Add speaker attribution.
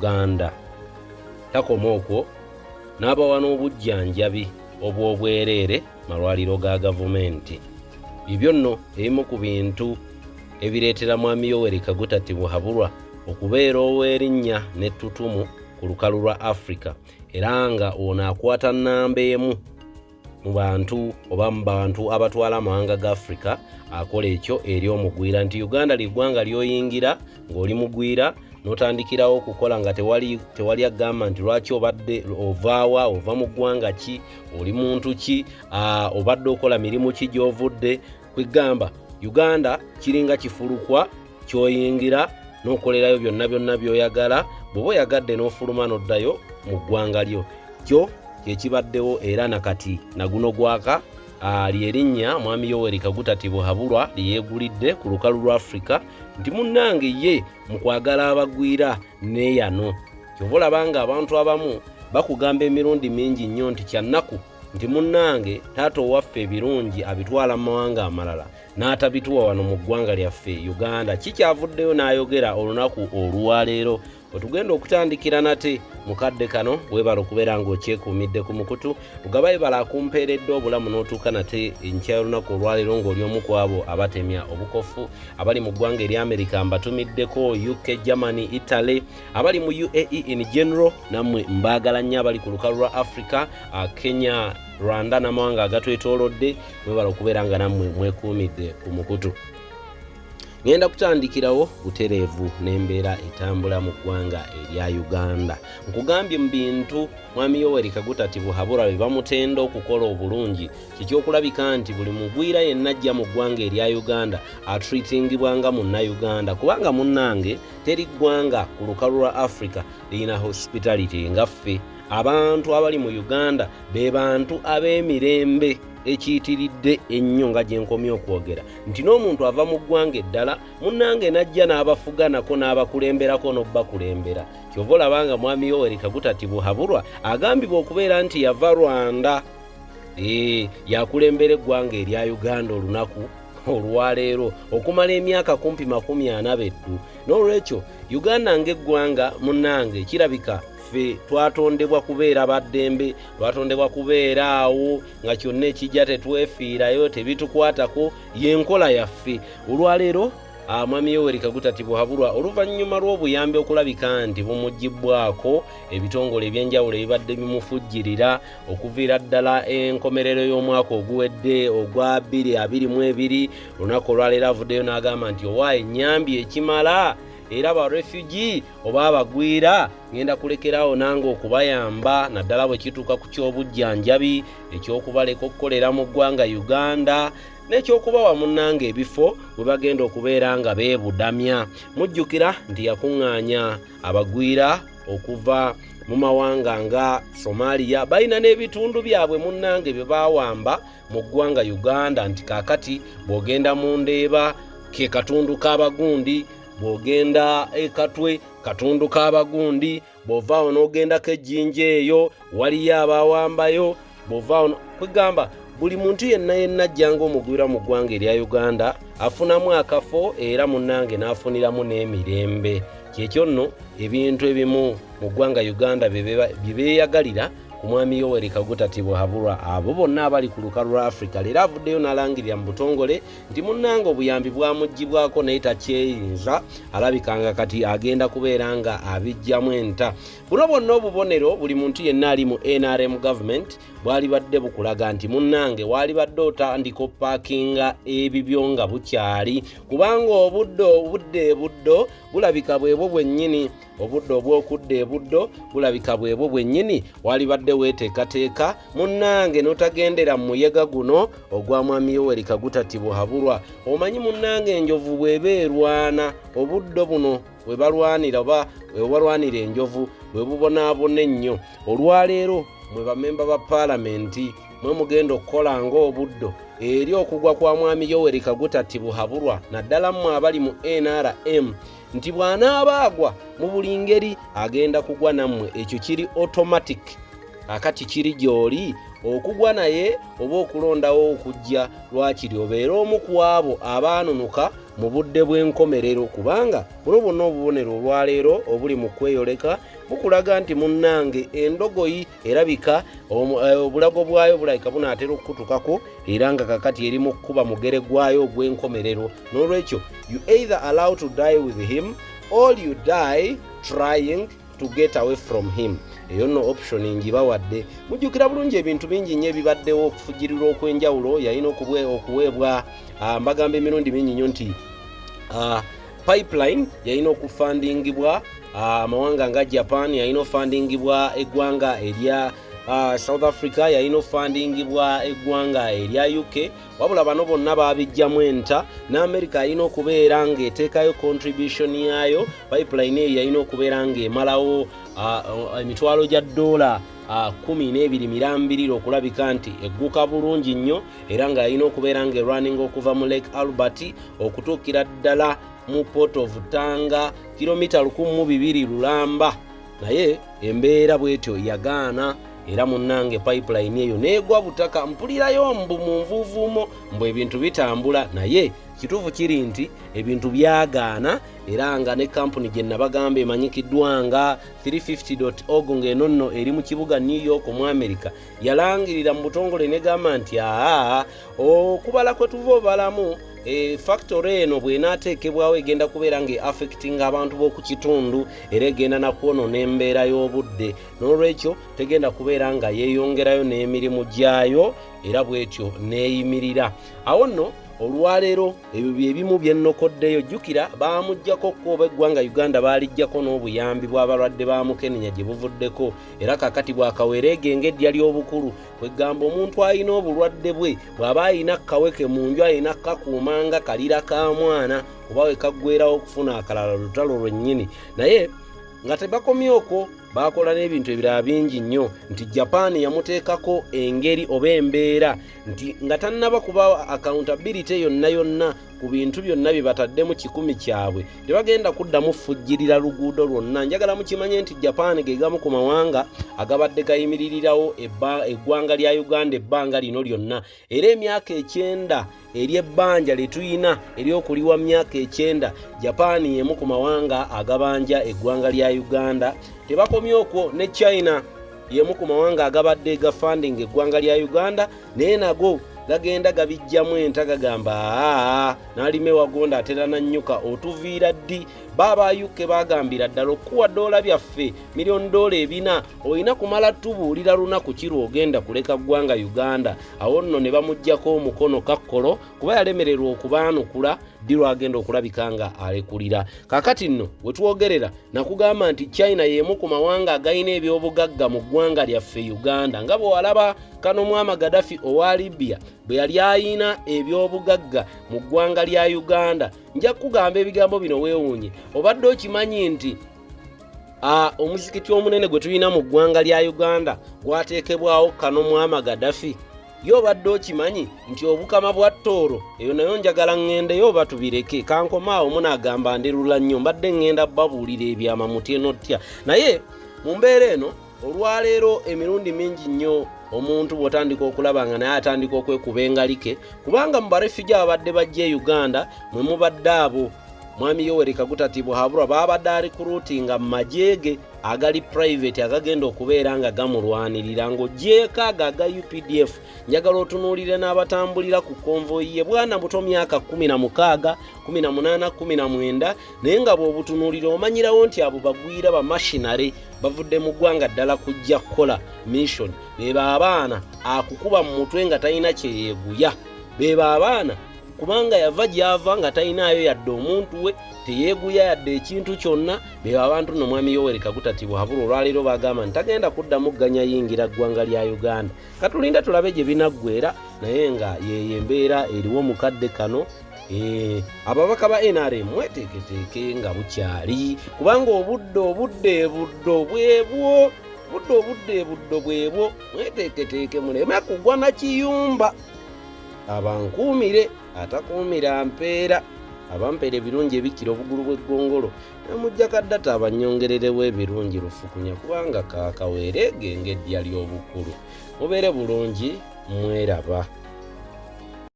Speaker 1: Uganda. Takoma okwo n'abawa n'obujjanjabi obw'obwereere malwaliro ga gavumenti. Ebyo nno ebimu ku bintu ebireetera Mwami Yoweri Kaguta Tibuhaburwa okubeera ow'erinnya n'ettutumu ku lukalu lwa Africa era nga ono akwata nnamba emu mu bantu oba mu bantu abatwala amawanga ga Africa akola ekyo eri omugwira nti Uganda liggwanga ly'oyingira ng'oli mugwira n'otandikirawo okukola nga tewali tewali agamba nti lwaki obadde ovaawa, ova mu ggwanga ki, oli muntu ki, obadde okola mirimu ki gy'ovudde. Kwegamba Uganda kiringa kifulukwa ky'oyingira n'okolerayo byonna byonna by'oyagala, bw'oba oyagadde n'ofuluma n'oddayo mu ggwanga lyo. Kyo kyekibaddewo era nakati naguno gwaka lyerinnya Mwami Yoweri Kaguta Tibuhaburwa lyeyeegulidde ku lukalu lwa Afrika nti munnange ye mu kwagala abagwira neeyano. Kyova olaba nga abantu abamu bakugamba emirundi mingi nnyo nti kyannaku nti munnange taata owaffe ebirungi abitwala mu mawanga amalala n'atabituwa wano mu ggwanga lyaffe Uganda. Kikyavuddeyo n'ayogera olunaku olwaleero wetugenda okutandikira nate mu kadde kano. Weebala okubeera ng'okyekuumidde ku mukutu Lugaba, webala akumpeeredde obulamu n'otuuka nate enkya y'olunaku olwaleero ng'oli omu ku abo abatemya obukofu. Abali mu ggwanga erya Amerika mbatumiddeko, UK, Germany, Italy, abali mu UAE in general nammwe mbaagala nnyo, abali ku lukalu lwa Africa, Kenya, Rwanda n'amawanga agatwetoolodde, mwebala okubeera nga nammwe mwekuumidde ku mukutu. Ngenda kutandikirawo butereevu n'embeera etambula mu ggwanga erya Uganda. Nkugambye mu bintu Mwami Yoweri Kaguta Tibuhaburwa bye bamutenda okukola obulungi kikyokulabika nti buli mugwira yenna ajja mu ggwanga erya Uganda atreatingibwa nga Munnayuganda, kubanga munnange teri ggwanga ku lukalu lwa Africa lirina hospitality nga ffe. Abantu abali mu Uganda be bantu ab'emirembe ekiyitiridde ennyo, nga gye nkomye okwogera nti n'omuntu ava mu ggwanga eddala munnange n'ajja n'abafuga nako n'abakulemberako n'obbakulembera. Kyova olaba nga Mwami Yoweri Kaguta Tibuhaburwa agambibwa okubeera nti yava Rwanda, yakulembera eggwanga erya Uganda olunaku olwaleero okumala emyaka kumpi 40 beddu. N'olwekyo Uganda ng'eggwanga munnange kirabika ffe twatondebwa kubeera baddembe, twatondebwa kubeera awo nga kyonna ekijja tetwefiirayo, tebitukwatako, y'enkola yaffe. Olwaleero Mwami Yoweri Kaguta Tibuhaburwa oluvannyuma lw'obuyambi okulabika nti bumugibwako ebitongole ebyenjawulo ebibadde bimufujjirira okuviira ddala enkomerero y'omwaka oguwedde ogwa 2022, olunaku olwaleero avuddeyo n'agamba nti owaaye ennyambi ekimala era ba refugee oba abagwira ngenda kulekerawo nange okubayamba, naddala bwe kituuka ku ky'obujjanjabi, ekyokubaleka okukolera mu ggwanga Uganda n'ekyokubawa munnange ebifo we bagenda okubeera nga beebudamya. Mujjukira nti yakuŋŋaanya abagwira okuva mu mawanga nga Somalia, balina n'ebitundu byabwe munnange bye baawamba mu ggwanga Uganda, nti kaakati bw'ogenda mu Ndeeba ke katundu k'abagundi, bw'ogenda e Katwe katundu k'abagundi, bw'ovaawo n'ogendako ejjinja eyo waliyo abaawambayo, bw'ovaawo kwegamba buli muntu yenna yenna ajjanga omugwira mu ggwanga erya Uganda afunamu akafo era munnange n'afuniramu n'emirembe. Kyekyo nno ebintu ebimu mu ggwanga Uganda bye beeyagalira ku Mwami Yoweri Kaguta Tibuhaburwa abo bonna abali ku lukalu lwa Africa. Leero avuddeyo n'alangirira mu butongole nti munnange obuyambi bwamugibwako naye takyeyinza, alabika nga kati agenda kubeera nga abiggyamu enta. Buno bwonna obubonero buli muntu yenna ali mu NRM government bwalibadde bukulaga nti munnange waalibadde otandika opaakinga ebibyo nga bukyali, kubanga obudde obudde ebuddo bulabika bwebwo bwennyini, obudde obw'okudda ebuddo bulabika bwebwo bwennyini. Waalibadde weeteekateeka munnange n'otagendera mu muyega guno ogwa Mwami Yoweri Kaguta Tibuhaburwa. Omanyi munnange enjovu bw'eba erwana, obuddo buno we balwanira oba we balwanira enjovu bwe bubonaabona ennyo. Olwaleero mwe bamemba ba paalamenti mwe mugenda okukola ng'obuddo eri okugwa kwa Mwami Yoweri Kaguta Tibuhaburwa, naddala mmwe abali mu NRM, nti bw'anaaba agwa mu buli ngeri agenda kugwa nammwe. Ekyo kiri automatic. Akati kiri gy'oli okugwa naye oba okulondawo okujja lwakiri obeere omu ku abo abaanunuka. mu budde bw'enkomerero, kubanga buno bwonna obubonero olwaleero obuli mu kweyoleka bukulaga nti munnange endogoyi erabika obulago bwayo bulabika bunaatera okukutukako, era nga kakati eri mu kkuba mugere gwayo ogw'enkomerero. N'olwekyo you either allow to die with him or you die trying to get away from him. Eyo nno option ngibawadde. Mujjukira bulungi ebintu bingi nnyo ebibaddewo, okufugirirwa okw'enjawulo yalina okuweebwa. Mbagamba emirundi mingi nnyo nti pipeline yalina okufandingibwa amawanga nga Japan, yalina ofandingibwa eggwanga erya South Africa, yalina ofandingibwa eggwanga erya UK, wabula bano bonna babijjamu enta. Ne America yalina okubeera ng'eteekayo contribution yaayo. Pipeline eyo yalina okubeera ng'emalawo emitwalo gya ddoola 12 mirambirira okulabika nti egguka bulungi nnyo, era nga yalina okubeera ng'erwaninga okuva mu Lake Albert okutuukira ddala mu Port of Tanga, kilomita 1200 lulamba. Naye embeera bwetyo yagaana, era munnange pipeline eyo neegwa butaka. Mpulirayo mbu mu nvuuvuumo mbu ebintu bitambula, naye kituufu kiri nti ebintu byagaana. Era nga ne kampuni gye nabagamba emanyikiddwa nga 350.org, ng'eno nno eri mu kibuga New York mu America, yalangirira mu butongole negamba nti aa, okubala kwe tuva obalamu, factory eno bw'enaateekebwawo egenda kubeera nga affectinga abantu b'oku kitundu, era egenda nakwonoona embeera y'obudde, n'olwekyo tegenda kubeera nga yeeyongerayo n'emirimu gyayo, era bwetyo neeyimirira awo nno. Olwaleero ebyo byebimu byennokoddeyo. Jjukira baamugjako ko oba eggwanga Uganda baalijjako n'obuyambi bw'abalwadde ba mukenenya gye buvuddeko, era kakati bwakawereege ng'eddya ly'obukulu. Kwegamba omuntu alina obulwadde bwe bw'aba alina kaweke mu nju, alina kakuuma nga kalira ka mwana, kuba we kaggwerawo okufuna akalala lutalo lwennyini. Naye nga tebakomye okwo, baakola n'ebintu ebirala bingi nnyo, nti Japan yamuteekako engeri oba embeera nti nga tannaba kuba accountability yonna yonna ku bintu byonna bye bataddemu kikumi kyabwe, tebagenda kuddamu fujjirira luguudo lwonna. Njagala mukimanye nti Japan ge gamu ku mawanga agabadde gayimiririrawo eggwanga lya Uganda ebbanga lino lyonna, era emyaka 90 ery'ebbanja lye tuyina ery'okuliwa myaka 90, Japan y'emu ku mawanga agabanja eggwanga lya Uganda. Tebakomye okwo, ne China y'emu ku mawanga agabadde gafunding eggwanga lya Uganda, naye nago gagenda gabijjamu enta, gagamba aa, n'alima ewagonda atera nannyuka. Otuviira ddi? Baaba UK bagambira ddala okukuwa ddoola byaffe miliyoni doola 400, olina kumala tubuulira lunaku ki lw'ogenda kuleka ggwanga Uganda. Awo nno ne bamuggyako omukono kakkolo, kuba yalemererwa okubaanukula ddi lwagenda okulabika nga alekulira. Kaakati nno we twogerera, nakugamba nti China y'emu ku mawanga agalina ebyobugagga mu ggwanga lyaffe Uganda, nga bwe walaba kano mwama Gaddafi owa Libya bwe yali ayina ebyobugagga mu ggwanga lya Uganda. Nja kukugamba ebigambo bino weewuunye. Obadde okimanyi nti omuzikiti omunene gwe tulina mu ggwanga lya Uganda gwateekebwawo kano mwama Gaddafi? Ye obadde okimanyi nti obukama bwa Tooro, eyo nayo njagala ŋŋendeyo oba tubireke? Kankomaawo, munaagamba ndirula nnyo. Mbadde ŋŋenda babuulira ebyama mutyeno ttya. Naye mu mbeera eno olwaleero, emirundi mingi nnyo omuntu bw'otandika okulaba nga naye atandika okwekuba engalike, kubanga mu barefugee ababadde bajja e Uganda mwe mubadde abo mwami Yoweri Kaguta Tibuhaburwa babadde arecruitinga mu magye ge agali private agagenda okubeera nga gamulwanirira, ng'ogyeko ago aga UPDF. Njagala otunuulire n'abatambulira ku convoy ye, bwana buto, myaka 16, 18, 19, naye nga bw'obutunuulira omanyirawo nti abo bagwira bamercenary, bavudde mu ggwanga ddala kujja kukola mission. Beba abaana akukuba mu mutwe nga talina kyeyeeguya. Beba abaana kubanga yava gy'ava nga talinaayo yadde omuntu we, teyeeguya yadde ekintu kyonna. Beba abantu nno mwami Yoweri Kaguta Tibuhaburwa olwaleero bagamba nti tagenda kuddamu gganya yingira ggwanga lya Uganda. Katulinde tulabe gye binaggwera, naye nga yeyo embeera eriwo mu kadde kano. Ababaka ba NRM mweteeketeeke nga bukyali, kubanga obudde obudde ebuddo bwebwo, budde obudde ebuddo bwebwo. Mweteeketeeke muleme kugwa na kiyumba. Abankuumire atakuumira mpeera, abampeera ebirungi ebikira obugulu bw'eggongolo, nemujja kaddata abanyongererewo ebirungi lufukunya, kubanga kaakaweere genge eddya ly'obukulu. Mubeere bulungi, mweraba.